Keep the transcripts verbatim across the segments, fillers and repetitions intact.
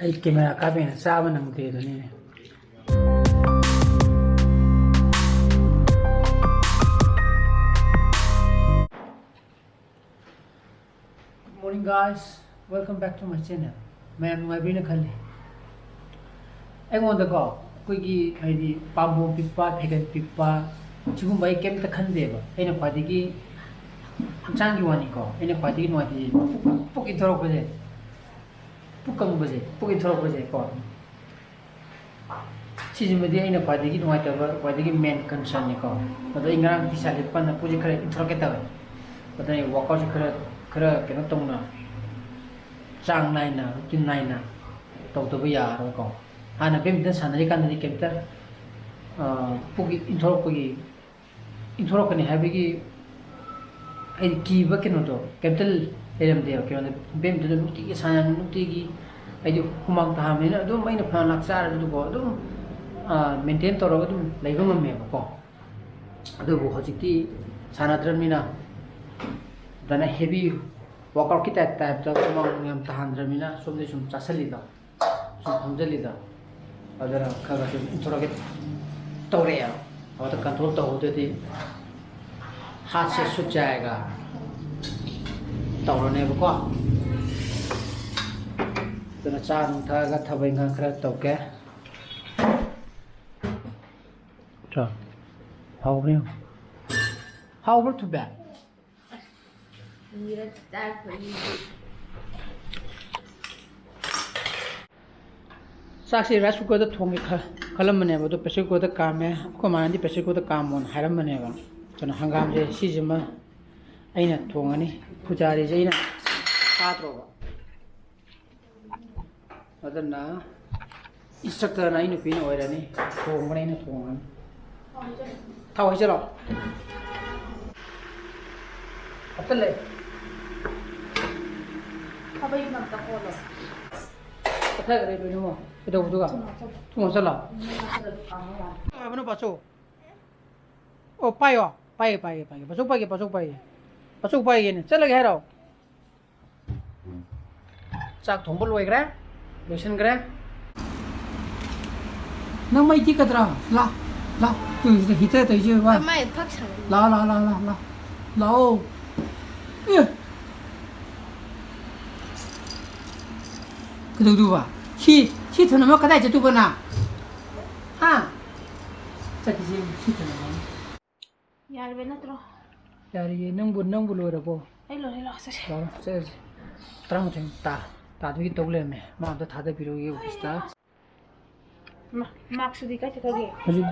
ꯑꯩ ꯀꯦꯃꯦꯔꯥ ꯀꯥꯞꯄꯦꯅ ꯆꯥꯕ ꯅꯪꯗꯦ ꯑꯗꯨꯅꯤꯅꯦ꯫ Good morning, guys. Welcome back to my channel. ꯃꯌꯥꯝ ꯅꯨꯡꯉꯥꯏꯕꯤꯅ ꯈꯜꯂꯤ꯫ ꯑꯩꯉꯣꯟꯗꯀꯣ, ꯑꯩꯈꯣꯏꯒꯤ ꯍꯥꯏꯗꯤ ꯄꯥꯝꯕꯣꯝ ꯄꯤꯛꯄ, ꯐꯩꯒꯟ ꯄꯤꯛꯄ, ꯁꯤꯒꯨꯝꯕ ꯑꯩ ꯀꯩꯝꯇ ꯈꯟꯗꯦꯕ꯫ ꯑꯩꯅ ꯈ꯭ꯋꯥꯏꯗꯒꯤ ꯍꯛꯆꯥꯡꯒꯤ ꯋꯥꯅꯤꯀꯣ, ꯑꯩꯅ ꯈ꯭ꯋꯥꯏꯗꯒꯤ ꯅꯨꯡꯉꯥꯏꯇꯦ ꯄꯨꯛ ꯏꯟꯊꯣꯔꯛꯄꯁꯦ, ꯄꯨꯛ ꯀꯪꯕꯁꯦ, ꯄꯨꯛ ꯏꯟꯊꯣꯔꯛꯄꯁꯦ ꯀꯣ꯫ ꯁꯤꯁꯤꯃꯗꯤ ꯑꯩꯅ ꯈ꯭ꯋꯥꯏꯗꯒꯤ ꯅꯨꯡꯉꯥꯏꯇꯕ, ꯈ꯭ꯋꯥꯏꯗꯒꯤ main concernꯅꯤꯀꯣ꯫ ꯑꯗꯣ ꯑꯩ ꯉꯔꯥꯡ ꯇꯤ ꯁꯥꯔꯠ ꯂꯤꯠꯄ ꯀꯥꯟꯗ ꯄꯨꯛꯁꯦ ꯈꯔ ꯏꯟꯊꯣꯔꯛꯀꯦ ꯇꯧꯋꯦ꯫ ꯑꯗꯨꯅ ꯑꯩ workoutꯁꯦ ꯈꯔ, ꯈꯔ ꯀꯩꯅꯣ ꯇꯧꯅ, ꯆꯥꯡ ꯅꯥꯏꯅ, routine ꯅꯥꯏꯅ ꯇꯧꯗꯕ ꯌꯥꯔꯔꯣꯏꯀꯣ꯫ ꯍꯥꯟꯅ badminton ꯁꯥꯟꯅꯔꯤꯀꯥꯟꯗꯗꯤ ꯀꯩꯝꯇ, ꯑ, ꯄꯨꯛ ꯏꯟꯊꯣꯔꯛꯄꯒꯤ ꯏꯟꯊꯣꯔꯛꯀꯅꯤ ꯍꯥꯏꯕꯒꯤ ꯑꯩ ꯀꯤꯕ ꯀꯩꯅꯣꯗꯣ ꯀꯩꯝꯇ ꯂꯩꯔꯝꯗꯦꯕ꯫ ꯀꯩꯅꯣꯗ badmintonꯗꯣ ꯅꯨꯡꯇꯤꯒꯤ ꯁꯥꯟꯅ, ꯅꯨꯡꯇꯤꯒꯤ ꯑꯩꯗꯤ ꯍꯨꯃꯥꯡ ꯇꯥꯍꯟꯕꯅꯤꯅ ꯑꯗꯨꯝ ꯑꯩꯅ ꯐꯅ ꯂꯥꯛꯆꯔꯁꯨꯀꯣ, ꯑꯗꯨꯝ, ꯑ, maintain ꯇꯧꯔꯒ ꯑꯗꯨꯝ ꯂꯩꯕ ꯉꯝꯃꯦꯕꯀꯣ꯫ ꯑꯗꯨꯕꯨ ꯍꯧꯖꯤꯛꯇꯤ ꯁꯥꯟꯅꯗ꯭ꯔꯕꯅꯤꯅ, ꯑꯗꯨꯅ heavy workoutꯀꯤ type, typeꯇ ꯍꯨꯃꯥꯡ ꯌꯥꯝ ꯇꯥꯍꯟꯗ꯭ꯔꯕꯅꯤꯅ ꯁꯣꯝꯗꯩ ꯁꯨꯝ ꯆꯥꯁꯤꯜꯂꯤꯗꯣ꯫ ꯁꯨꯝ ꯐꯝꯖꯜꯂꯤꯗ꯫ ꯑꯗꯨꯅ ꯈꯔ ꯈꯔ ꯁꯨꯝ ꯏꯟꯊꯣꯔꯛꯀꯦ ꯇꯧꯔꯛꯑꯦꯕ꯫ ꯑꯗꯨꯗ control ꯇꯧꯍꯧꯗ꯭ꯔꯗꯤ ꯍꯥꯠꯁꯦ ꯁꯨꯠ ꯖꯥꯌꯦꯒ ꯇꯧꯔꯅꯦꯕꯀꯣ꯫ ꯑꯗꯨꯅ ꯆꯥ ꯅꯨꯡ ꯊꯛꯑꯒ ꯊꯕꯛ ꯏꯪꯈꯥꯡ ꯈꯔ ꯇꯧꯒꯦ꯫ ꯆꯥ꯫ ꯍꯥꯎꯕ꯭ꯔꯥ ꯌꯦꯡꯉꯨ꯫ ꯍꯥꯎꯕ꯭ꯔꯥ ꯊꯨꯝꯕꯦ? ꯆꯥꯛꯁꯦ rice cookerꯗ ꯊꯣꯡꯒꯦ ꯈ-, ꯈꯜꯂꯝꯕꯅꯦꯕ, ꯑꯗꯣ pressure cookerꯗ ꯀꯥꯝꯃꯦ꯫ ꯑꯩꯈꯣꯏ ꯃꯥꯅꯗꯤ pressure cookerꯗ ꯀꯥꯝꯃꯣꯅ ꯍꯥꯏꯔꯝꯕꯅꯦꯕ꯫ ꯑꯗꯨꯅ ꯍꯪꯒꯥꯝꯁꯦ ꯁꯤꯁꯤꯃ ꯑꯩꯅ ꯊꯣꯡꯉꯅꯤ꯫ ꯄꯨꯖꯥꯔꯤꯁꯦ ꯑꯩꯅ ꯀꯥꯗ꯭ꯔꯣꯕ꯫ ꯑꯗꯨꯅ instructorꯅ ꯑꯩ ꯅꯨꯄꯤꯅ ꯑꯣꯏꯔꯅꯤ, ꯊꯣꯡꯕꯅ ꯑꯩꯅ ꯊꯣꯡꯉꯅꯤ꯫ ꯊꯥꯎ ꯍꯩꯖꯜꯂꯣ꯫ ꯍꯥꯞꯆꯜꯂꯦ꯫ ꯈꯥꯕꯩ ꯑꯝꯇ ꯀꯣꯜꯂꯣ꯫ ꯄꯠꯊꯈ꯭ꯔꯦ ꯂꯣꯏꯅꯃꯛ꯫ ꯀꯩꯗꯧꯕꯗꯨꯒ? ꯊꯨꯝ ꯍꯥꯞꯆꯜꯂꯣ꯫ ꯊꯨꯝ ꯍꯥꯞꯆꯜꯂꯣ꯫ ꯊꯨꯝ ꯍꯥꯞꯆꯜꯂꯗꯤ ꯀꯥꯡꯍꯧ ꯌꯥꯅꯤ꯫ ꯍꯥꯏꯕꯅꯣ ꯕꯥꯆꯧ? ꯑꯣ, ꯄꯥꯏꯌꯣ꯫ ꯄꯥꯏꯒꯦ, ꯄꯥꯏꯒꯦ, ꯄꯥꯏꯒꯦ꯫ ꯕꯥꯆꯧ ꯄꯥꯏꯒꯦ, ꯕꯥꯆꯧ ꯄꯥꯏꯒꯦ꯫ ꯕꯥꯆꯧ ꯄꯥꯏꯒꯦꯅꯦ꯫ ꯆꯠꯂꯒꯦ ꯍꯥꯏꯔꯣ? ꯆꯥꯛ ꯊꯣꯡꯕ ꯂꯣꯏꯈ꯭ꯔꯦ꯫ ꯂꯣꯏꯁꯤꯟꯈ꯭ꯔꯦ꯫ ꯅꯪ ꯃꯩ ꯇꯤꯛꯀꯗ꯭ꯔꯥ? ꯂꯥꯎ, ꯂꯥꯎ꯫ ꯇꯨ, ꯁꯤꯗ heater ꯇꯧꯔꯤꯁꯦ ꯌꯦꯡꯉꯨ꯫ ꯃꯥꯏ ꯐꯛ ꯁꯥꯕ꯫ ꯂꯥꯎ, ꯂꯥꯎ, ꯂꯥꯎ, ꯂꯥꯎ, ꯂꯥꯎ꯫ ꯂꯥꯛꯑꯣ꯫ ꯑꯦ꯫ ꯀꯩꯗꯧꯗꯨꯕ? ꯁꯤ, ꯁꯤ ꯊꯅꯝꯃ ꯀꯗꯥꯏ ꯆꯠꯇꯨꯕ ꯅꯪ? ꯍꯥ? ꯆꯠꯈꯤꯁꯤ, ꯁꯤ ꯊꯅꯝꯃ꯫ ꯌꯥꯔꯕ ꯅꯠꯇ꯭ꯔꯣ? ꯌꯥꯔꯤꯌꯦ꯫ ꯅꯪꯕꯨ, ꯅꯪꯕꯨ ꯂꯣꯏꯔꯕꯣ? ꯑꯩ ꯂꯣꯏꯔꯦ, ꯂꯥꯛꯑꯣ ꯆꯠꯁꯦ꯫ ꯂꯥꯛꯑꯣ, ꯆꯠꯂꯁꯤ꯫ ꯇꯔꯥꯃꯥꯊꯣꯏ ꯇꯥ-, ꯇꯥꯗꯣꯏꯒꯤ ꯇꯧ ꯂꯩꯔꯝꯃꯦ꯫ ꯃꯥ ꯑꯝꯇ ꯊꯥꯗꯕꯤꯔꯛꯎꯌꯦ office ꯇ꯫ ꯃꯥ-, mask ꯇꯨꯗꯤ ꯀꯥꯏ ꯆꯠꯈ꯭ꯔꯒꯦ? ꯍꯧꯖꯤꯛ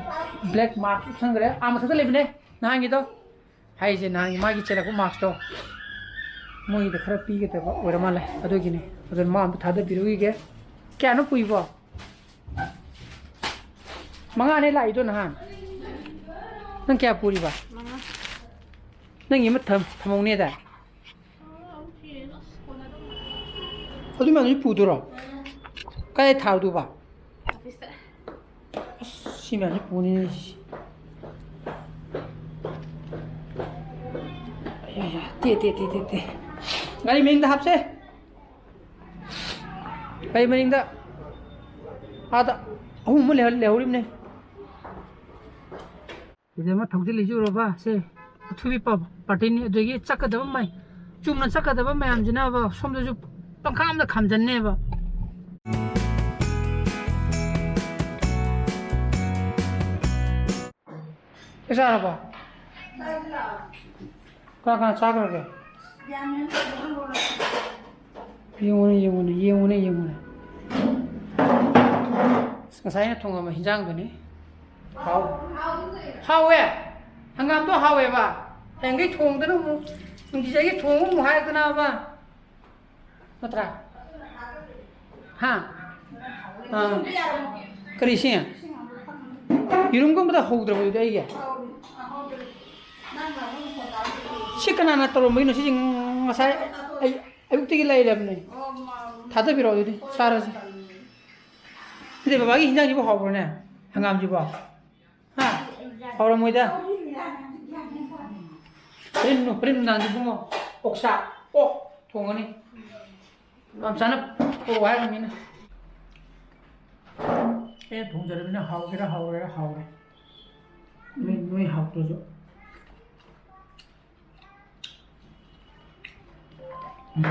black mask ꯎꯞꯁꯟꯈ꯭ꯔꯦ꯫ ꯑꯥ, ꯃꯊꯛꯇ ꯂꯩꯕꯅꯦ ꯅꯍꯥꯟꯒꯤꯗꯣ꯫ ꯍꯥꯏꯁꯦ ꯅꯍꯥꯟꯒꯤ ꯃꯥꯒꯤ ꯆꯦꯜꯂꯛꯄ mask ꯇꯣ꯫ ꯃꯣꯏꯒꯤꯗ ꯈꯔ ꯄꯤꯒꯗꯕ ꯑꯣꯏꯔ ꯃꯥꯜꯂꯦ꯫ ꯑꯗꯨꯒꯤꯅꯤ꯫ ꯑꯗꯨꯅ ꯃꯥ ꯑꯝꯇ ꯊꯥꯗꯕꯤꯔꯛꯎꯈꯤꯒꯦ꯫ ꯀꯌꯥꯅꯣ ꯄꯨꯏꯕꯣ? ꯃꯉꯥꯅꯦ ꯂꯥꯛꯏꯗꯣ ꯅꯍꯥꯟ꯫ ꯅꯪ ꯀꯌꯥ ꯄꯨꯔꯤꯕ? ꯃꯉꯥ꯫ ꯅꯪꯒꯤ ꯑꯃ ꯊꯝ-, ꯊꯝꯍꯧꯅꯦꯗꯥꯏ? ꯑꯗꯨ ꯃꯌꯥꯝꯗꯨ ꯄꯨꯗꯣꯏꯔꯣ? ꯀꯥꯏ ꯊꯥꯔꯨꯗꯣꯏꯕ? ꯑꯣꯐꯤꯁꯇ꯫ ꯑꯁ, ꯁꯤ ꯃꯌꯥꯝꯁꯤ ꯄꯨꯅꯤ꯫ ꯑꯌꯥ, ꯌꯥ, ꯇꯦ, ꯇꯦ, ꯇꯦ, ꯇꯦ, ꯇꯦ꯫ ꯒꯥꯔꯤ ꯃꯅꯤꯡꯗ ꯍꯥꯞꯁꯦ꯫ ꯒꯥꯔꯤ ꯃꯅꯤꯡꯗ꯫ ꯑꯥꯗ ꯑꯍꯨꯝ ꯑꯃ ꯂꯩꯍꯧ-, ꯂꯩꯍꯧꯔꯤꯕꯅꯦ꯫ ꯁꯤꯗ ꯑꯃ ꯊꯧꯖꯤꯜꯂꯤꯁꯤ ꯎꯔꯕ? ꯁꯦ ꯑꯊꯨꯕꯤ ꯄ-, ꯄꯥꯔꯇꯤꯅꯤ꯫ ꯑꯗꯨꯗꯒꯤ ꯆꯠꯀꯗꯕ ꯃꯩ-, ꯆꯨꯝꯅ ꯆꯠꯀꯗꯕ ꯃꯌꯥꯝꯁꯤꯅꯕ ꯁꯣꯝꯗꯁꯨ ꯄꯪꯈꯥꯝꯗ ꯈꯥꯝꯖꯟꯅꯦꯕ꯫ ꯆꯥꯛ ꯆꯥꯔꯕꯣ? ꯀꯅꯥ ꯀꯅꯥ ꯆꯥꯈ꯭ꯔꯒꯦ? ꯌꯦꯡꯉꯨꯅꯦ, ꯌꯦꯡꯉꯨꯅꯦ, ꯌꯦꯡꯉꯨꯅꯦ, ꯌꯦꯡꯉꯨꯅꯦ꯫ ꯑꯁ, ꯉꯁꯥꯏ ꯑꯩꯅ ꯊꯣꯡꯉꯝꯕ ꯍꯤꯟꯖꯥꯡꯗꯨꯅꯤ꯫ ꯍꯥꯎ-, ꯍꯥꯎꯋꯦ꯫ ꯍꯪꯒꯥꯝꯗꯣ ꯍꯥꯎꯋꯦꯕ꯫ ꯍꯌꯦꯡꯈꯩ ꯊꯣꯡꯗꯅ ꯑꯃꯨꯛ, ꯅꯨꯡꯇꯤꯖꯥꯏꯒꯤ ꯊꯣꯡꯉꯨ ꯑꯃꯨꯛ ꯍꯥꯏꯔꯛꯇꯅꯕ꯫ ꯅꯠꯇ꯭ꯔꯥ? ꯍꯥ? ꯑꯥ꯫ ꯀꯔꯤ ꯁꯤ? ꯌꯦꯔꯨꯝꯒꯨꯝꯕꯗ ꯍꯧꯗ꯭ꯔꯕꯣ ꯑꯗꯨꯗꯤ ꯑꯩꯒꯤ? ꯁꯤ ꯀꯅꯥꯅ ꯇꯧꯔꯝꯕꯒꯤꯅꯣ? ꯁꯤꯁꯦ ꯉꯁꯥꯏ ꯑꯩ ꯑꯌꯨꯛꯇꯒꯤ ꯂꯩꯔꯕꯅꯦ꯫ ꯊꯥꯗꯕꯤꯔꯛꯑꯣ ꯑꯗꯨꯗꯤ ꯆꯥꯔꯁꯤ꯫ ꯅꯠꯇꯦ, ꯕꯕꯥꯒꯤ ꯍꯤꯟꯖꯥꯡꯁꯤꯕꯨ ꯍꯥꯎꯕ꯭ꯔꯣꯅꯦ? ꯍꯪꯒꯥꯝꯁꯤꯕꯣ? ꯍꯥ? ꯍꯥꯎꯔꯝꯃꯣꯏꯗ꯫ ꯍꯣꯔꯦꯟ ꯅꯨ-, ꯍꯣꯔꯦꯟ ꯅꯨꯡꯗꯥꯡꯗꯤ ꯏꯕꯨꯡꯉꯣ, ꯑꯣꯛꯁꯥ, ꯑꯣꯛ ꯊꯣꯡꯉꯅꯤ꯫ ꯌꯥꯝ ꯆꯥꯅ ꯄꯨꯔꯛꯑꯣ ꯍꯥꯏꯔꯕꯅꯤꯅ꯫ ꯑꯩꯅ ꯊꯣꯡꯖꯔꯕꯅꯤꯅ ꯍꯥꯎꯒꯦꯔꯥ ꯍꯥꯎꯔꯣꯏꯔꯥ ꯍꯥꯎꯔꯦ꯫ ꯅꯣꯏ, ꯅꯣꯏ ꯍꯥꯎꯇ꯭ꯔꯁꯨ꯫ ꯎꯝ꯫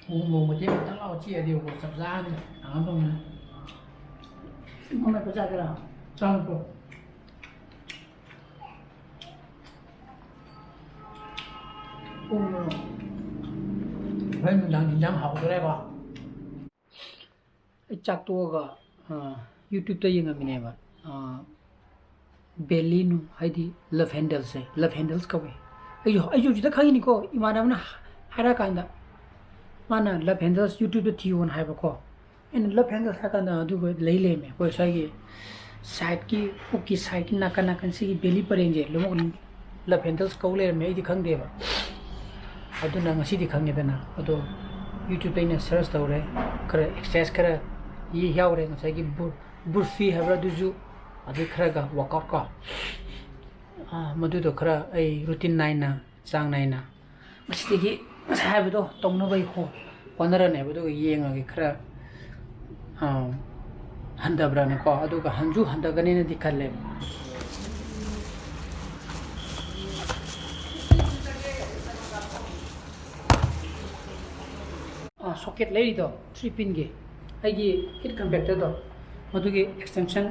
ꯎ ꯃꯣꯔꯣꯛ ꯃꯇꯦꯛ ꯈꯤꯇꯪ ꯂꯥꯎ ꯆꯤꯛꯑꯗꯤꯕꯀꯣ, ꯆꯞ ꯆꯥꯔꯅꯤ꯫ ꯀꯥꯡꯍꯧ ꯇꯧꯅꯤ꯫ ꯃꯃꯥꯏ ꯄꯣ ꯆꯥꯒꯦꯔꯥ? ꯆꯥꯔꯣ꯫ ꯎ ꯃꯣꯔꯣꯛ꯫ ꯍꯣꯔꯦꯟ ꯅꯨꯡꯗꯥꯡ ꯏꯟꯖꯥꯡ ꯍꯥꯎꯗꯣꯔꯦꯀꯣ꯫ ꯑꯩ ꯆꯥꯛ ꯇꯣꯛꯑꯒ, ꯑ, YouTube-ꯇ ꯌꯦꯡꯉꯝꯃꯤꯅꯦꯕ꯫ ꯑ, belly ꯅꯨꯡ, ꯍꯥꯏꯗꯤ love handle-ꯁꯦ, love handles ꯀꯧꯋꯦ꯫ ꯑꯩꯁꯨ, ꯑꯩꯁꯨ ꯍꯧꯖꯤꯛꯇ ꯈꯪꯉꯤꯅꯤꯀꯣ, ꯏꯃꯥꯟꯅꯕꯅ ꯍꯥꯏꯔꯛꯑꯀꯥꯟꯗ꯫ ꯃꯥꯅ love handles YouTube-ꯇ ꯊꯤꯌꯣꯅ ꯍꯥꯏꯕꯀꯣ꯫ ꯑꯩꯅ love handles ꯍꯥꯏꯔꯀꯥꯟꯗ ꯑꯗꯨꯒ ꯂꯩ ꯂꯩꯔꯝꯃꯦ꯫ ꯑꯩꯈꯣꯏ ꯁ꯭ꯋꯥꯏꯒꯤ side-ꯀꯤ, ꯄꯨꯛꯀꯤ side-ꯀꯤ ꯅꯥꯀꯟ ꯅꯥꯀꯟ ꯁꯤꯒꯤ belly ꯄꯔꯦꯡꯁꯦ ꯂꯣꯏꯅꯃꯛ love handles ꯀꯧ ꯂꯩꯔꯝꯃꯦ, ꯑꯩꯗꯤ ꯈꯪꯗꯦꯕ꯫ ꯑꯗꯨꯅ ꯉꯁꯤꯗꯤ ꯈꯪꯉꯦꯗꯅ꯫ ꯑꯗꯣ YouTube-ꯇ ꯑꯩꯅ search ꯇꯧꯔꯦ, ꯈꯔ exercise ꯈꯔ ꯌꯥꯎꯔꯦ, ꯉꯁꯥꯏꯒꯤ ꯕꯨ-, ꯕꯨꯔꯐꯤ ꯍꯥꯏꯕ꯭ꯔꯥ ꯑꯗꯨꯁꯨ, ꯑꯗꯩ ꯈꯔꯒ workout ꯀꯣ꯫ ꯑꯥ, ꯃꯗꯨꯗꯣ ꯈꯔ ꯑꯩ routine ꯅꯥꯏꯅ, ꯆꯥꯡ ꯅꯥꯏꯅ ꯉꯁꯤꯗꯒꯤ ꯉꯁꯥꯏ ꯍꯥꯏꯕꯗꯣ ꯇꯧꯅꯕ ꯑꯩ ꯍꯣ-, ꯍꯣꯠꯅꯔꯅꯦꯕ꯫ ꯑꯗꯨꯒ ꯌꯦꯡꯉꯒꯦ ꯈꯔ, ꯑꯥ, ꯍꯟꯊꯕ꯭ꯔꯥꯅꯀꯣ꯫ ꯑꯗꯨꯒ ꯍꯟꯁꯨ ꯍꯟꯊꯒꯅꯦꯅꯗꯤ ꯈꯜꯂꯦꯕ꯫ ꯑꯥ, socket ꯂꯩꯔꯤꯗꯣ, three pin-ꯒꯤ, ꯑꯩꯒꯤ heat convector-ꯗꯣ, ꯃꯗꯨꯒꯤ extension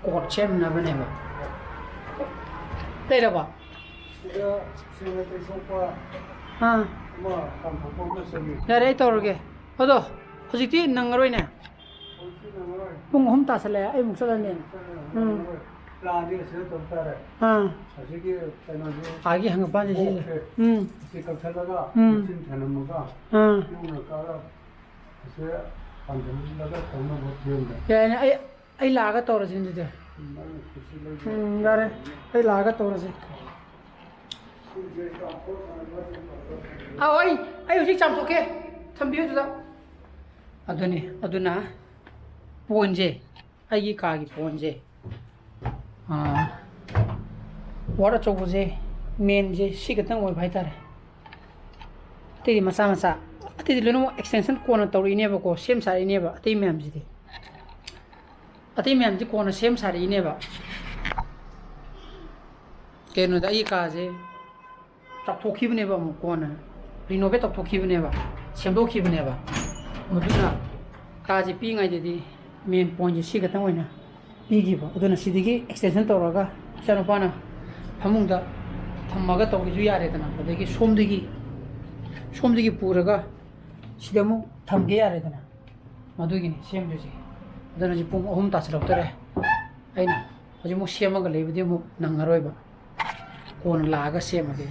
cord ꯁꯦꯝꯅꯕꯅꯦꯕ꯫ ꯂꯩꯔꯕꯣ? ꯁꯤꯗ ꯁꯦꯡꯅ ꯇꯩꯊꯣꯛꯄ ꯑꯥ꯫ ꯑꯃ ꯇꯥꯟꯊꯣꯛꯄ ꯑꯃ ꯆꯪꯉꯤ꯫ ꯌꯥꯔꯦ, ꯑꯩ ꯇꯧꯔꯒꯦ꯫ ꯑꯗꯣ ꯍꯧꯖꯤꯛꯇꯤ ꯅꯪꯉꯔꯣꯏꯅꯦ꯫ ꯍꯧꯖꯤꯛꯇꯤ ꯅꯪꯉꯔꯣꯏ꯫ ꯄꯨꯡ ꯑꯍꯨꯝ ꯇꯥꯁꯜꯂꯛꯑꯦ, ꯑꯩ ꯑꯃꯨꯛ ꯆꯠꯂꯅꯤ꯫ ꯎꯝ꯫ ꯅꯪꯉꯔꯣꯏ꯫ ꯆꯥꯗꯤ ꯑꯁꯤꯗ ꯇꯧ ꯇꯥꯔꯦ꯫ ꯑꯥ꯫ ꯑꯁꯤꯒꯤ ꯀꯩꯅꯣꯁꯦ, ꯑꯥꯒꯤ ꯍꯪꯒꯄꯥꯟꯁꯦ ꯁꯤꯁꯦ꯫ ꯕꯣꯛꯁꯁꯦ ꯎꯝ꯫ ꯑꯁꯤ ꯀꯛꯊꯠꯂꯒ ꯎꯝ꯫ ꯃꯆꯤꯟ ꯊꯅꯝꯃꯒ ꯑꯥ꯫ ꯌꯣꯡꯅ ꯀꯛꯑꯒ ꯑꯁꯤ ꯄꯥꯟꯁꯤꯜꯂꯒ ꯇꯧꯅꯕ ꯐꯤꯕꯝꯗ꯫ ꯌꯥꯏꯅꯦ, ꯑꯩ, ꯑꯩ ꯂꯥꯛꯑꯒ ꯇꯧꯔꯁꯤꯅꯦ ꯑꯗꯨꯗꯤ꯫ ꯎꯝ, ꯑꯩꯅ ꯈꯨꯠꯁꯤ ꯂꯩꯕ꯫ ꯎꯝ, ꯌꯥꯔꯦ꯫ ꯑꯩ ꯂꯥꯛꯑꯒ ꯇꯧꯔꯁꯤ꯫ ꯑꯥꯎ, ꯑꯩ, ꯑꯩ ꯍꯧꯖꯤꯛ ꯆꯥꯝꯊꯣꯛꯀꯦ꯫ ꯊꯝꯕꯤꯌꯨ ꯑꯗꯨꯗ꯫ ꯑꯗꯨꯅꯤ, ꯑꯗꯨꯅ ꯄꯣꯟꯁꯦ, ꯑꯩꯒꯤ ꯀꯥꯒꯤ ꯄꯣꯟꯁꯦ, ꯑꯥ, ꯋꯥꯔ ꯑꯆꯧꯕꯁꯦ, ꯃꯦꯟꯁꯦ ꯁꯤ ꯈꯛꯇꯪ ꯑꯣꯏꯕ ꯍꯥꯏꯇꯥꯔꯦ꯫ ꯑꯇꯩꯗꯤ ꯃꯆꯥ ꯃꯆꯥ꯫ ꯑꯇꯩꯗꯤ ꯂꯣꯏꯅꯃꯛ extension ꯀꯣꯟꯅ ꯇꯧꯔꯛꯏꯅꯦꯕꯀꯣ, ꯁꯦꯝ ꯁꯥꯔꯛꯏꯅꯦꯕ꯫ ꯑꯇꯩ ꯃꯌꯥꯝꯁꯤꯗꯤ, ꯑꯇꯩ ꯃꯌꯥꯝꯁꯤ ꯀꯣꯟꯅ ꯁꯦꯝ ꯁꯥꯔꯛꯏꯅꯦꯕ꯫ ꯀꯩꯅꯣꯗ, ꯑꯩꯒꯤ ꯀꯥꯁꯦ ꯆꯥꯎꯊꯣꯛꯈꯤꯕꯅꯦꯕ, ꯑꯃꯨꯛ ꯀꯣꯟꯅ renovate ꯇꯧꯊꯣꯛꯈꯤꯕꯅꯦꯕ, ꯁꯦꯝꯗꯣꯛꯈꯤꯕꯅꯦꯕ꯫ ꯃꯗꯨꯅ ꯀꯥꯁꯦ ꯄꯤꯛꯏꯉꯩꯗꯗꯤ main pointꯁꯦ ꯁꯤ ꯈꯛꯇꯪ ꯑꯣꯏꯅ ꯄꯤꯈꯤꯕ꯫ ꯑꯗꯨꯅ ꯁꯤꯗꯒꯤ extension ꯇꯧꯔꯒ ꯏꯆꯥꯅꯨꯄꯥꯅ ꯐꯃꯨꯡꯗ ꯊꯝꯃꯒ ꯇꯧꯒꯦꯁꯨ ꯌꯥꯔꯦꯗꯅ꯫ ꯑꯗꯒꯤ ꯁꯣꯝꯗꯒꯤ, ꯁꯣꯝꯗꯒꯤ ꯄꯨꯔꯒ ꯁꯤꯗ ꯑꯃꯨꯛ ꯊꯝꯒꯦ ꯌꯥꯔꯦꯗꯅ꯫ ꯃꯗꯨꯒꯤꯅꯤ ꯁꯦꯝꯗꯣꯏꯁꯦ꯫ ꯑꯗꯨꯅ ꯍꯧꯖꯤꯛ ꯄꯨꯡ ꯑꯍꯨꯝ ꯇꯥꯁꯤꯜꯂꯛꯇꯣꯔꯦ꯫ ꯑꯩꯅ ꯍꯧꯖꯤꯛ ꯑꯃꯨꯛ ꯁꯦꯝꯃꯒ ꯂꯩꯕꯗꯤ ꯑꯃꯨꯛ ꯅꯪꯉꯔꯣꯏꯕ, ꯀꯣꯟꯅ ꯂꯥꯛꯑꯒ ꯁꯦꯝꯃꯒꯦ꯫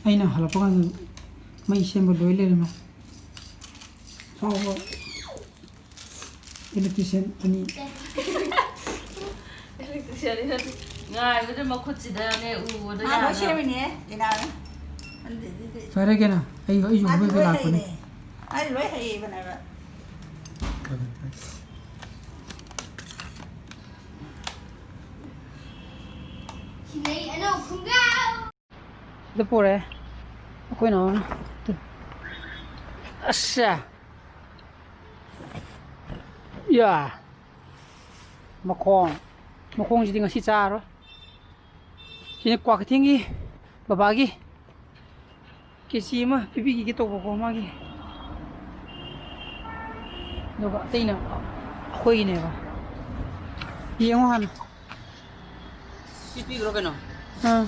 ꯑꯩꯅ ꯍꯜꯂꯛꯄ ꯀꯥꯟꯗ ꯃꯩ ꯁꯦꯝꯕ ꯂꯣꯏ ꯂꯩꯔꯝꯃꯦ꯫ ꯐꯥꯎꯕ electrician ꯑꯅꯤ꯫ Electrician ꯑꯅꯤ ꯅꯠꯇꯦ꯫ ꯉꯥꯏꯕꯗ ꯃꯈꯨꯠꯁꯤꯗꯅꯦ ꯎꯕꯗ ꯃꯥ ꯂꯣꯏ ꯌꯥꯗ꯭ꯔꯕ꯫ ꯁꯦꯝꯃꯤꯅꯦ, ꯂꯤꯅꯥꯅ꯫ ꯑꯗꯨꯗꯤ ꯐꯔꯦ ꯀꯩꯅꯣ, ꯑꯩ, ꯑꯩꯁꯨ ꯃꯥꯗꯤ ꯍꯣꯕꯦ ꯍꯣꯕꯦ ꯂꯣꯏ ꯂꯥꯛꯄꯅꯦ꯫ ꯍꯩꯔꯦ꯫ ꯃꯥꯗꯤ ꯂꯣꯏ ꯍꯩꯌꯦꯕꯅꯦꯕ꯫ ꯁꯤꯅꯩ ꯑꯅꯧ ꯈꯨꯡꯒꯥꯎ꯫ ꯁꯤꯗ ꯄꯨꯔꯦ ꯑꯩꯈꯣꯏ ꯅꯥꯎꯅ꯫ ꯑꯁꯁꯥ꯫ ꯌꯥ꯫ ꯃꯈꯣꯡ꯫ ꯃꯈꯣꯡꯁꯤꯗꯤ ꯉꯁꯤ ꯆꯥꯔꯣꯏ꯫ ꯁꯤꯅ ꯀ꯭ꯋꯥꯀꯩꯊꯦꯜꯒꯤ ꯕꯕꯥꯒꯤ ꯀꯦ ꯖꯤ ꯑꯃ ꯄꯤꯕꯤꯈꯤꯒꯦ ꯇꯧꯕꯀꯣ ꯃꯥꯒꯤ꯫ ꯑꯗꯨꯒ ꯑꯇꯩꯅ ꯑꯩꯈꯣꯏꯒꯤꯅꯦꯕ꯫ ꯌꯦꯡꯉꯣ ꯍꯥꯟꯅ꯫ ꯁꯤ ꯄꯤꯈ꯭ꯔꯣ ꯀꯩꯅꯣ꯫ ꯑꯥ,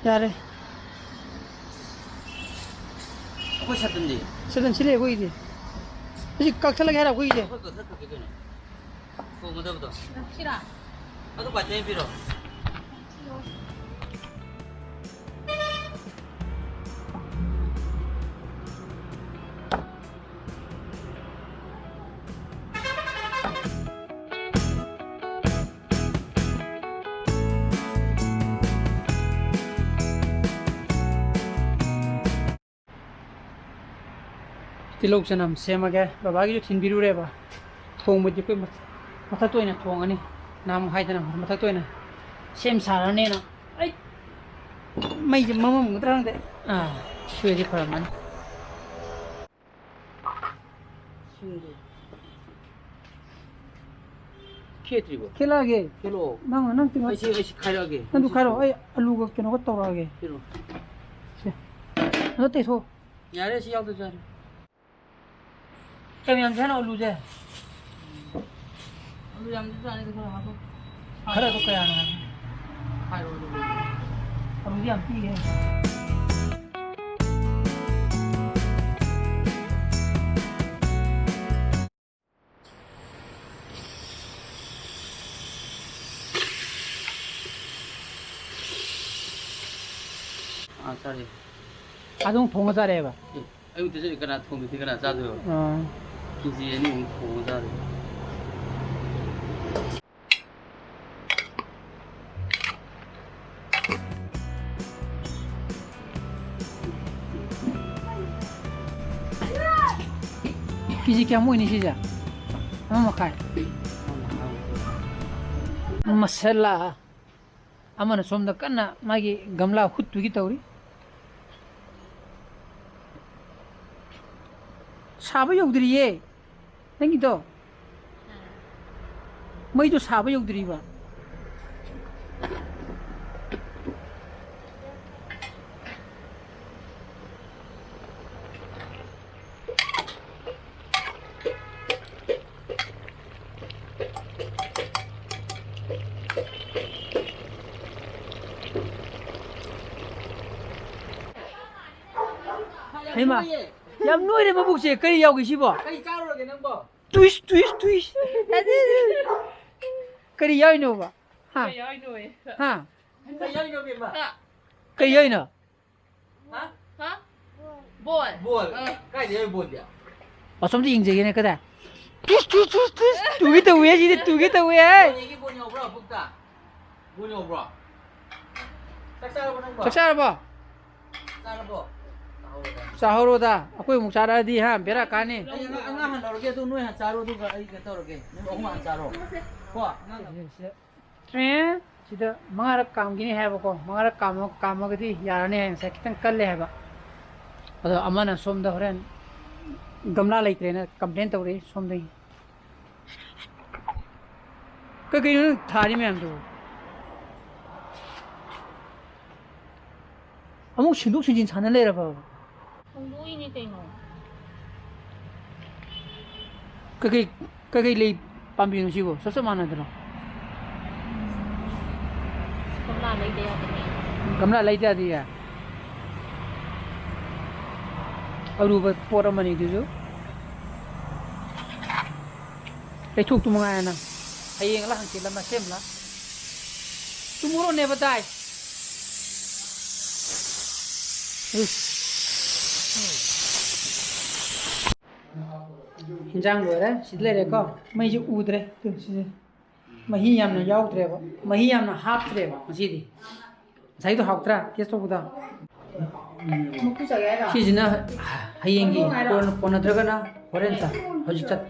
ꯌꯥꯔꯦ꯫ ꯑꯩꯈꯣꯏ ꯁꯥꯇꯤꯟꯗꯤ? ꯁꯥꯇꯤꯟ ꯁꯤ ꯂꯩ ꯑꯩꯈꯣꯏꯒꯤꯗꯤ꯫ ꯁꯤ ꯀꯛꯊꯠꯂꯒꯦ ꯍꯥꯏꯔꯣ ꯑꯩꯈꯣꯏꯒꯤꯁꯦ? ꯑꯩꯈꯣꯏ ꯀꯛꯊꯠꯈ꯭ꯔꯒꯦ ꯀꯩꯅꯣ꯫ ꯊꯣꯡꯒꯗꯕꯗꯣ꯫ ꯁꯤꯔꯥ? ꯑꯗꯨ ꯀꯥꯏ ꯇꯩꯕꯤꯔꯣ? ꯇꯤꯜꯍꯧ ꯆꯅꯝ ꯁꯦꯝꯃꯒꯦ꯫ ꯕꯕꯥꯒꯤꯁꯨ ꯊꯤꯟꯕꯤꯔꯨꯔꯦꯕ꯫ ꯊꯣꯡꯕꯗꯤ ꯑꯩꯈꯣꯏ ꯃꯊ-, ꯃꯊꯛꯇ ꯑꯣꯏꯅ ꯊꯣꯡꯉꯅꯤ꯫ ꯅꯍꯥꯟꯃꯨꯛ ꯍꯥꯏꯗꯅ ꯃꯊꯛꯇ ꯑꯣꯏꯅ ꯁꯦꯝ ꯁꯥꯔꯅꯦꯅ꯫ ꯑꯩ ꯃꯩꯁꯦ ꯃꯝꯃꯝꯒꯗ꯭ꯔꯥ ꯈꯪꯗꯦ꯫ ꯑꯥ, ꯁꯤ ꯑꯣꯏꯔꯗꯤ ꯐꯔꯝꯃꯅꯤ꯫ ꯁꯤꯡꯗꯣ꯫ ꯈꯦꯠꯇ꯭ꯔꯤꯕꯣ? ꯈꯦꯠꯂꯛꯑꯒꯦ꯫ ꯈꯦꯠꯂꯛꯑꯣ꯫ ꯅꯪ, ꯅꯪ ꯇꯤꯡꯉꯣ꯫ ꯑꯩ ꯁꯤ, ꯑꯩ ꯁꯤ ꯈꯥꯏꯔꯛꯑꯒꯦ꯫ ꯅꯪꯗꯨ ꯈꯥꯏꯔꯛꯑꯣ꯫ ꯑꯩ ꯑꯂꯨꯒ ꯀꯩꯅꯣꯒ ꯇꯧꯔꯛꯑꯒꯦ꯫ ꯈꯦꯠꯂꯣ꯫ ꯁꯦ꯫ ꯑꯗꯣ ꯇꯩꯊꯣꯛ꯫ ꯌꯥꯔꯦ, ꯁꯤ ꯌꯥꯎꯗ꯭ꯔꯁꯨ ꯌꯥꯔꯦ꯫ ꯀꯌꯥꯝ ꯌꯥꯝꯁꯦ ꯍꯥꯏꯅꯣ ꯑꯂꯨꯁꯦ? ꯑꯂꯨ ꯌꯥꯝꯗ꯭ꯔꯁꯨ ꯌꯥꯅꯤꯗ, ꯈꯔ ꯍꯥꯞꯄꯣ꯫ ꯈꯔꯗꯣ ꯀꯌꯥꯅꯣ ꯍꯥꯏꯕ? ꯍꯥꯏꯔꯣ ꯑꯗꯨꯕꯨ꯫ ꯑꯂꯨꯗꯤ ꯌꯥꯝ ꯄꯤꯛꯑꯦ꯫ ꯑꯥ, ꯆꯥꯔꯦ꯫ ꯑꯗꯨꯝ ꯊꯣꯡꯉ ꯆꯥꯔꯦꯕ? ꯑꯦ, ꯑꯌꯨꯛꯇ ꯆꯠꯂꯤ ꯀꯅꯥ ꯊꯣꯡꯗꯗꯤ ꯀꯅꯥ ꯆꯥꯗꯣꯏꯕ? ꯑꯥ꯫ ꯀꯦ ꯖꯤ ꯑꯅꯤꯃꯨꯛ ꯊꯣꯡꯉ ꯆꯥꯔꯦ꯫ ꯀꯦ ꯖꯤ ꯀꯌꯥꯃꯨꯛ ꯑꯣꯏꯅꯤ ꯁꯤꯁꯦ? ꯑꯃ ꯃꯈꯥꯏ꯫ ꯃꯁꯥꯂꯥ꯫ ꯑꯃꯅ ꯁꯣꯝꯗ ꯀꯟꯅ ꯃꯥꯒꯤ ꯒꯝꯂꯥ ꯍꯨꯠꯇꯨꯒꯤ ꯇꯧꯔꯤ꯫ ꯁꯥꯕ ꯌꯧꯗ꯭ꯔꯤꯌꯦ ꯅꯪꯒꯤꯗꯣ꯫ ꯃꯩꯗꯣ ꯁꯥꯕ ꯌꯧꯗ꯭ꯔꯤꯕ꯫ ꯍꯩꯃꯥ, ꯌꯥꯝ ꯅꯣꯏꯔꯦ ꯃꯕꯨꯛꯁꯦ꯫ ꯀꯔꯤ ꯌꯥꯎꯒꯦ ꯁꯤꯕꯣ? ꯀꯩ ꯆꯥꯔꯨꯔꯒꯦ ꯅꯪꯕꯣ? ꯇꯨꯏꯁ, ꯇꯨꯏꯁ, ꯇꯨꯏꯁ꯫ ꯀꯔꯤ ꯌꯥꯎꯔꯤꯅꯣꯕ? ꯍꯥ? ꯀꯩ ꯌꯥꯎꯔꯤꯅꯣꯌꯦ? ꯍꯥ? ꯀꯩ ꯌꯥꯎꯔꯤꯅꯣ, ꯕꯦꯝꯃ? ꯍꯥ? ꯀꯩ ꯌꯥꯎꯔꯤꯅꯣ? ꯍꯥ? ꯍꯥ? ꯕꯣꯜ꯫ ꯕꯣꯜ? ꯑꯥ꯫ ꯀꯥꯏꯗ ꯌꯥꯎꯔꯤ ꯕꯣꯜꯗꯤ? ꯑꯁꯣꯝꯗ ꯌꯦꯡꯖꯒꯦꯅꯦ, ꯀꯗꯥꯏ? ꯇꯨꯏꯁ, ꯇꯨꯏꯁ, ꯇꯨꯏꯁ, ꯇꯨꯏꯁ꯫ ꯇꯨꯒꯦ ꯇꯧꯋꯦ ꯁꯤꯗꯤ, ꯇꯨꯒꯦ ꯇꯧꯋꯦ꯫ ꯕꯣꯜ ꯌꯦꯡꯒꯦ, ꯕꯣꯜ ꯌꯥꯎꯕ꯭ꯔꯣ ꯄꯨꯛꯇ? ꯕꯣꯜ ꯌꯥꯎꯕ꯭ꯔꯣ? ꯆꯥꯛ ꯆꯥꯔꯕꯣ ꯅꯪꯕꯣ? ꯆꯥꯛ ꯆꯥꯔꯕꯣ? ꯆꯥꯔꯕꯣ? ꯆꯥꯍꯧꯔꯣꯗ꯫ ꯆꯥꯍꯧꯔꯣꯗ꯫ ꯑꯩꯈꯣꯏ ꯑꯃꯨꯛ ꯆꯥꯔꯛꯑꯗꯤ, ꯍꯥ, ꯕꯦꯔꯥ ꯀꯥꯅꯤ꯫ ꯑꯩ ꯑꯉꯥꯡ, ꯑꯉꯥꯡ ꯍꯥꯟꯅ ꯂꯧꯔꯒꯦ, ꯑꯗꯨ ꯅꯣꯏ ꯍꯥꯟꯅ ꯆꯥꯔꯣ, ꯑꯗꯨꯒ ꯑꯩ ꯀꯩꯅꯣ ꯇꯧꯔꯒꯦ꯫ ꯅꯣꯏ ꯑꯍꯨꯝ ꯍꯥꯟꯅ ꯆꯥꯔꯣ꯫ ꯀꯣ, ꯑꯉꯥꯡ꯫ ꯇ꯭ꯔꯦ꯫ ꯁꯤꯗ ꯃꯉꯥꯔꯛ ꯀꯥꯝꯈꯤꯅꯤ ꯍꯥꯏꯕꯀꯣ, ꯃꯉꯥꯔꯛ ꯀꯥꯝꯃ-, ꯀꯥꯝꯃꯒꯗꯤ ꯌꯥꯔꯅꯤ ꯍꯥꯏ, ꯉꯁꯥꯏ ꯈꯤꯇꯪ ꯀꯜꯂꯦ ꯍꯥꯏꯕ꯫ ꯑꯗꯣ ꯑꯃꯅ ꯁꯣꯝꯗ ꯍꯣꯔꯦꯟ ꯒꯝꯂꯥ ꯂꯩꯇ꯭ꯔꯦꯅ complain ꯇꯧꯔꯛꯏ ꯁꯣꯝꯗꯒꯤ꯫ ꯀꯩ ꯀꯩꯅꯣ ꯅꯪ ꯊꯥꯔꯤ ꯃꯌꯥꯝꯗꯨꯕꯨ? ꯑꯃꯨꯛ ꯁꯤꯟꯗꯣꯛ ꯁꯤꯟꯖꯤꯟ ꯁꯥꯟꯅ ꯂꯩꯔꯕꯕ? ꯍꯣꯡꯗꯣꯛꯏꯅꯤ ꯀꯩꯅꯣ꯫ ꯀꯩꯀꯩ, ꯀꯩꯀꯩ ꯂꯩ ꯄꯥꯝꯕꯤꯅꯣ ꯁꯤꯕꯣ? ꯆꯞ ꯆꯞ ꯃꯥꯟꯅꯗ꯭ꯔꯣ? ꯒꯝꯂꯥ ꯂꯩꯗ ꯌꯥꯗꯦ ꯀꯩꯅꯣ꯫ ꯒꯝꯂꯥ ꯂꯩꯗ ꯌꯥꯗꯦꯌꯦ? ꯑꯔꯨꯕ ꯄꯣꯠ ꯑꯃꯅꯤ ꯑꯗꯨꯁꯨ꯫ ꯂꯩꯊꯣꯛꯇꯨ ꯃꯉꯥꯏꯔꯦ ꯅꯪ꯫ ꯍꯌꯦꯡꯂ ꯍꯪꯆꯤꯠꯂ ꯃꯁꯦꯝꯂ꯫ Tomorrow never die꯫ ꯏꯁ꯫ ꯍꯤꯟꯖꯥꯡ ꯂꯣꯏꯔꯦ꯫ ꯁꯤꯗ ꯂꯩꯔꯦꯀꯣ꯫ ꯃꯩꯁꯦ ꯎꯗ꯭ꯔꯦ꯫ ꯇꯨ, ꯁꯤꯁꯦ꯫ ꯃꯍꯤ ꯌꯥꯝꯅ ꯌꯥꯎꯗ꯭ꯔꯦꯕ꯫ ꯃꯍꯤ ꯌꯥꯝꯅ ꯍꯥꯞꯇ꯭ꯔꯦꯕ ꯉꯁꯤꯗꯤ꯫ ꯉꯁꯥꯏꯗꯣ ꯍꯥꯎꯇ꯭ꯔꯥ? Taste ꯇꯧꯕꯗꯣ꯫ ꯁꯤꯁꯤꯅ ꯍꯌꯦꯡꯒꯤ ꯀꯣꯟ-, ꯀꯣꯟꯅꯗ꯭ꯔꯒꯅ ꯍꯣꯔꯦꯟ ꯆꯥ-, ꯍꯧꯖꯤꯛ ꯆꯠ-,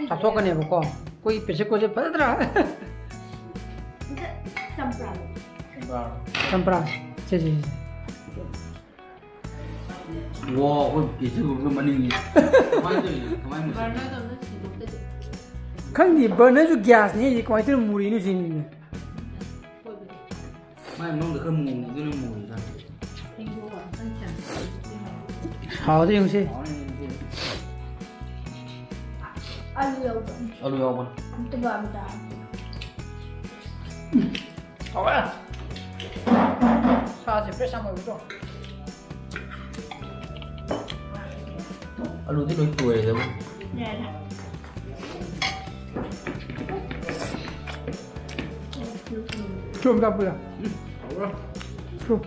ꯆꯥꯊꯣꯛꯀꯅꯦꯕꯀꯣ꯫ ꯑꯩꯈꯣꯏ ꯄꯦꯁꯦ ꯀꯣꯠꯁꯦ ꯐꯖꯗ꯭ꯔꯥ? ꯆꯝꯄ꯭ꯔꯥ꯫ ꯁꯦ, ꯁꯦ, ꯁꯦ꯫ ꯋꯥ, ꯑꯩꯈꯣꯏ ꯄꯦꯁꯦ ꯀꯣꯠꯁꯦ ꯃꯅꯤꯡꯅꯤ꯫ ꯀꯃꯥꯏꯅ ꯇꯧꯔꯤꯅꯣ? ꯀꯃꯥꯏꯅ ꯃꯨꯠꯂꯤꯅꯣ? ꯈꯪꯗꯦ, burner ꯁꯨ gas ꯅꯤ꯫ ꯑꯩꯗꯤ ꯀꯃꯥꯏꯅ ꯇꯧꯔꯤꯅꯣ ꯃꯨꯔꯤꯅꯣ ꯁꯤꯅꯤꯅꯦ꯫ ꯃꯥꯏ ꯃꯅꯨꯡꯗ ꯈꯔ ꯃꯨꯕꯅꯤ, ꯑꯗꯨꯅ ꯃꯨꯔꯤꯗ꯫ ꯍꯥꯎꯗꯤ ꯌꯦꯡꯁꯤ꯫ ꯍꯥꯎꯅꯤ, ꯌꯦꯡꯁꯤ꯫ ꯑꯂꯨ ꯌꯥꯎꯕ꯭ꯔꯣ? ꯑꯂꯨ ꯌꯥꯎꯕꯅꯤ꯫ ꯑꯝꯇ ꯄꯥꯝꯗ꯫ ꯍꯥꯎꯔꯦ꯫ ꯁꯥꯁꯦ fresh ꯌꯥꯝ ꯑꯣꯏꯕꯗꯣ꯫ ꯑꯂꯨꯗꯤ ꯂꯣꯏ ꯇꯣꯏꯔꯦꯗꯕꯨ꯫ ꯌꯥꯔꯦ꯫ ꯆꯨꯝ ꯇꯥꯛꯄꯤꯔꯣ? ꯎꯝ, ꯍꯥꯎꯔꯣ꯫ ꯆꯨꯝ꯫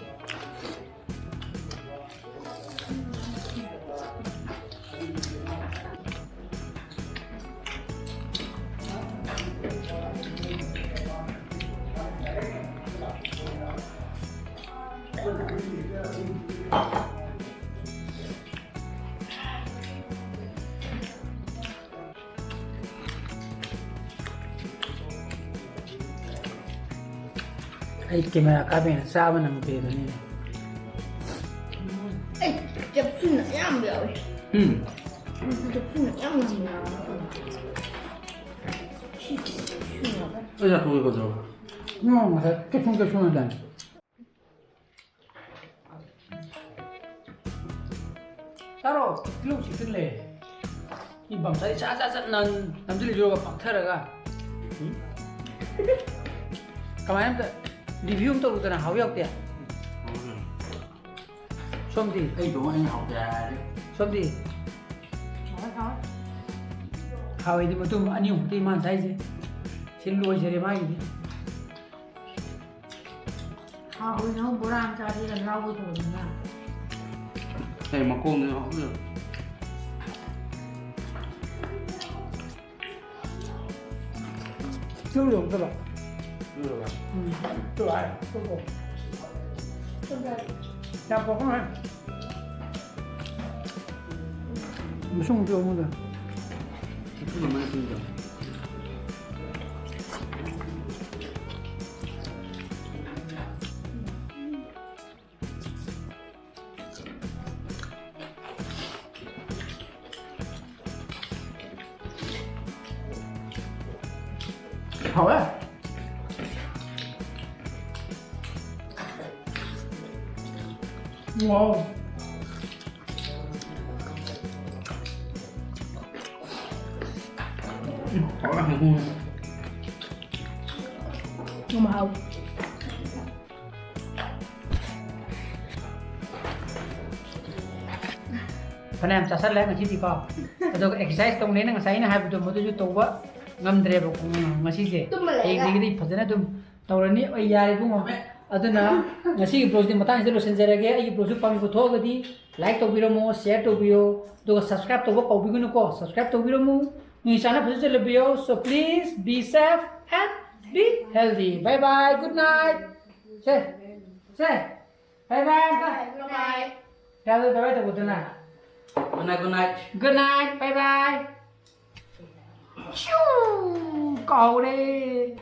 ꯑꯩ ꯀꯦꯃꯦꯔꯥ ꯀꯥꯞꯄꯦꯅ ꯆꯥꯕ ꯅꯪꯗꯦ ꯑꯗꯨꯅꯤꯅꯦ꯫ ꯑꯩ ꯆꯞꯁꯨꯅ ꯌꯥꯝ ꯌꯥꯎꯋꯦ꯫ ꯎꯝ꯫ ꯆꯞꯁꯨꯅ ꯌꯥꯝ ꯌꯥꯝ ꯌꯥꯎꯋꯦ꯫ ꯑꯩ ꯆꯥꯊꯣꯛꯑꯒꯦ ꯀꯩꯗꯧꯔꯕ? ꯅꯪ ꯉꯁꯥꯏ ꯀꯦꯞꯁꯨꯟ ꯀꯦꯞꯁꯨꯟ ꯍꯥꯏꯗꯥꯏꯅꯦ? ꯆꯥꯔꯣ, ꯇꯤꯜꯍꯧ ꯆꯤꯛꯇꯅ ꯂꯩꯔꯦ꯫ ꯃꯤ ꯕꯝꯁꯥꯏ ꯆꯥ ꯆꯥ ꯆꯠ ꯅꯝ-, ꯅꯝꯁꯤꯜꯂꯤꯗꯨꯒ ꯄꯥꯛꯊꯔꯒ꯫ ꯎꯝ? ꯀꯃꯥꯏꯅ ꯑꯝꯇ review ꯑꯝ ꯇꯧꯔꯨꯗꯅ, ꯍꯥꯎ ꯌꯥꯎꯗꯦ? ꯁꯣꯝꯗꯤ? ꯑꯩ ꯊꯣꯡ ꯑꯩꯅ ꯍꯥꯎꯇꯦ ꯍꯥꯏꯔꯗꯤ꯫ ꯁꯣꯝꯗꯤ? ꯍꯥꯎꯏꯗꯤ ꯃꯇꯨꯝ ꯑꯅꯤ ꯑꯍꯨꯝ ꯈꯛꯇ ꯃꯥꯅ ꯆꯥꯏꯁꯦ꯫ ꯁꯤ ꯂꯣꯏꯖꯔꯦ ꯃꯥꯒꯤꯗꯤ꯫ ꯍꯥꯎꯏ ꯅꯪ ꯕꯣꯔꯥ ꯑꯃ ꯆꯥꯁꯤꯔ ꯉꯥꯎꯕ ꯊꯣꯡꯕꯅ꯫ ꯑꯩ ꯃꯈꯣꯡꯅꯦ ꯍꯥꯎꯕꯗꯣ꯫ ꯆꯨ ꯌꯧꯗꯕ꯫ ꯆꯨ ꯌꯧꯔꯕ? ꯎꯝ꯫ ꯆꯨ ꯍꯥꯏ꯫ ꯆꯨ ꯀꯣ꯫ ꯌꯥꯝ ꯄꯣꯛꯀꯅꯨ ꯍꯦ꯫ ꯃꯁꯨꯡ ꯆꯨ ꯑꯃꯨꯛꯗ꯫ ꯆꯨ ꯑꯃ ꯆꯨ ꯌꯧꯔꯕ? ꯍꯥꯎꯋꯦ꯫ ꯋꯥꯎ꯫ ꯎꯝ, ꯍꯥꯎꯋꯦ, ꯍꯥꯎꯋꯦ꯫ ꯌꯥꯝ ꯍꯥꯎ꯫ ꯐꯅꯌꯥꯝ ꯆꯥꯁꯜꯂꯦ ꯉꯁꯤꯗꯤꯀꯣ꯫ ꯑꯗꯨꯒ exercise ꯇꯧꯅꯦꯅ ꯉꯁꯥꯏ ꯑꯩꯅ ꯍꯥꯏꯕꯗꯣ, ꯃꯗꯨꯁꯨ ꯇꯧꯕ ꯉꯝꯗ꯭ꯔꯦꯕ ꯉꯁꯤꯁꯦ꯫ ꯇꯨꯝꯕ ꯂꯩꯔꯒ꯫ ꯍꯌꯦꯡꯗꯒꯤꯗꯤ ꯐꯖꯅ ꯑꯗꯨꯝ ꯇꯧꯔꯅꯤ꯫ ꯑꯩ ꯌꯥꯔꯦ ꯏꯕꯨꯡꯉꯣ꯫ ꯑꯗꯨꯅ ꯉꯁꯤꯒꯤ vlogꯁꯤꯗꯤ ꯃꯇꯥꯡꯁꯤꯗ ꯂꯣꯏꯁꯤꯟꯖꯔꯒꯦ꯫ ꯑꯩꯒꯤ vlogꯁꯨ ꯄꯥꯝꯕꯤꯕ ꯊꯣꯛꯑꯒꯗꯤ like ꯇꯧꯕꯤꯔꯝꯃꯣ, share ꯇꯧꯕꯤꯌꯣ, ꯑꯗꯨꯒ subscribe ꯇꯧꯕ ꯀꯥꯎꯕꯤꯒꯅꯨꯀꯣ꯫ Subscribe ꯇꯧꯕꯤꯔꯝꯃꯨ꯫ ꯅꯣꯏ ꯆꯥꯅ ꯐꯖꯅ ꯆꯠꯂꯕꯤꯌꯣ꯫ So please be safe and be healthy. Bye bye. Good night. Say, say, bye bye ꯑꯝꯇ꯫ Bye bye. ꯌꯥꯗ꯭ꯔꯣ? Bye bye ꯇꯧꯕꯗꯨꯅ꯫ Good night, good night. Good night, bye bye. ꯁ꯭ꯌꯨ! ꯀꯥꯎꯔꯦ꯫